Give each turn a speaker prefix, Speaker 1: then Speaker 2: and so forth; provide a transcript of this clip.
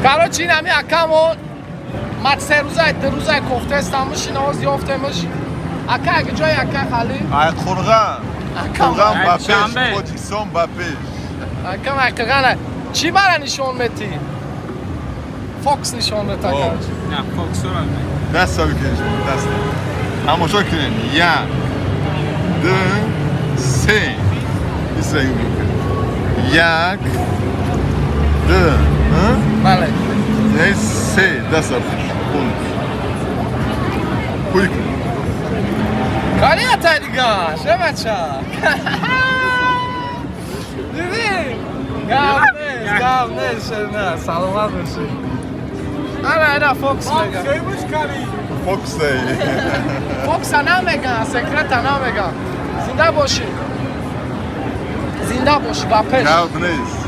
Speaker 1: Короче, ин ҳами акамо ма 3 рӯзай, 2 рӯзай кофтестамуш, инаоз ёфтемуш. Ака, аги ҷои ака хали.
Speaker 2: Ай Қурған.
Speaker 1: Ака.
Speaker 2: Қурған ба пеш,
Speaker 3: Шанбе.
Speaker 2: Тоҷикистон ба пеш.
Speaker 1: Акам ҳақиқана чӣ бара нишон метӣ? Фокс нишон мета.
Speaker 2: О.
Speaker 1: Короче.
Speaker 3: Не, фоксора.
Speaker 2: Даста бикунед, даста. Тамошо кунед. Як, ду, се. Исраил бикун. Як, ду, ҳа?
Speaker 1: Бале.
Speaker 2: Не, се. Даста бикун. Ҳуй кун.
Speaker 1: Кани атай дига, шебача. Дидӣ? Гап нест, гап нест, на, саломат бошӣ. Ана ина фокс мега.
Speaker 2: Фоксей.
Speaker 1: Фокса намеган, секрета намеган. Зинда бошӣ. Зинда бошӣ, ба пеш.
Speaker 2: Гап нест.